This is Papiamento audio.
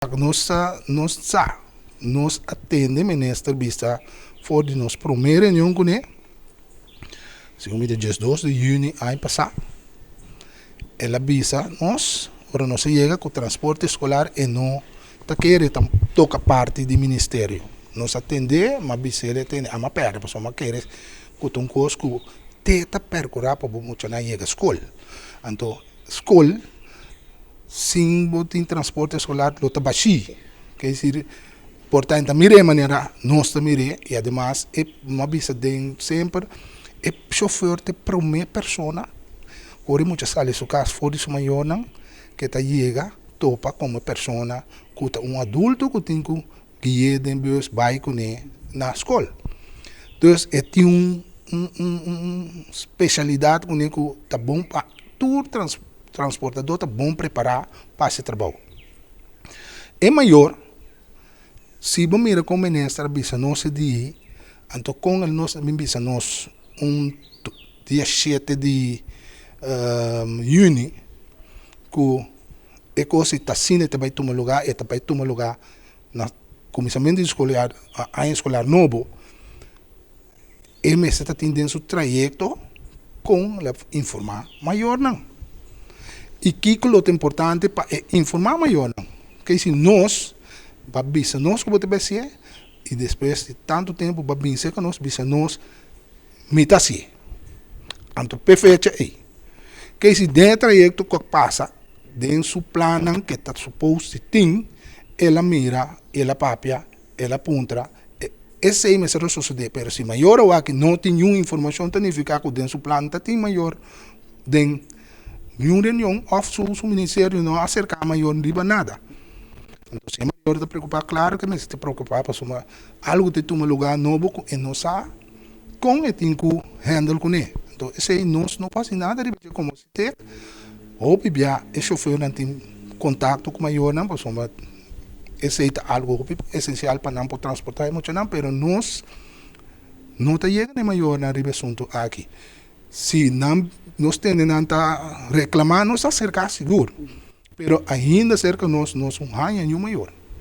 Nos sa, nos sa, nos a tende minister bisa for di nos promé reunion kuné, segun mi ta 12 di yüni aña pasá, el a bisa nos, ora nos a yega ku transporte eskolar e no ta kere ta toka parti di ministerio. Nos a tend'é, m'a bis'é el a tende, amo a pèrdè pasobra m'a kere ku ta un kos ku te ta pèrkurá pa bo muchanan yega skol. Anto skol sin bo tin transporte eskolar lo ta bashí. Ke esir por ta ta mir'é manera nos ta mir'é i ademas e mi a bisa den semper e shofèr ta e promé persona ku ora e mucha sali su kas for di su mayornan ke ta yega topa komo e persona ku ta un adulto ku tin ku gui'é den bus bai kuné na skol. Dus e tin un un spesialidat kuné ku ta bon pa tur transportadó ta bon prepará pa hasi trabou. E mayor, si bo mira kon minister a bisa nos e di, anto kon el nos a bin bisa nos un dia shete di yüni ku e kos ta asina e ta bai tuma lugá, e ta bai tuma lugá na kuminsamentu di skolar aña eskolar nobo, e mester ta tin den su trayekto kon lo informá mayornan. I kiko lo ta importante pa e informá mayornan? Ke si nos ba bisa nos ku bo ta bai hasié i despues di tantu tempu bo a bin serka nos bisa nos mi ta hasié. Anto p'e fecha ei. Ke si den e trayekto ku a pasa den su plannan ke ta supos di tin, el a mira, el a papia, el a puntra, esei mester a sosodé. Pero si mayor awaki no tin niun informashon ta nifiká ku den su plan ta tin mayor den niun reunion òf su ministerio no a aserká mayor riba nada. Anto si e mayor ta preokupá, klaro ke mester ta preokupá pasobra algu ta tuma lugá nobo ku e no sa kon e tin ku handle kuné. Anto esei nos no por hasi nada riba dje komo Te hopi bia e shofernan tin kontakto ku mayornan pasobra esei ta algu hopi esensial pa nan por transportá e muchanan pero nos no ta yega na e mayornan riba e asuntu aki. Si nan nos tende nan ta reklamá nos ta aserká sigur pero ainda serka nos nos no haña niun mayor.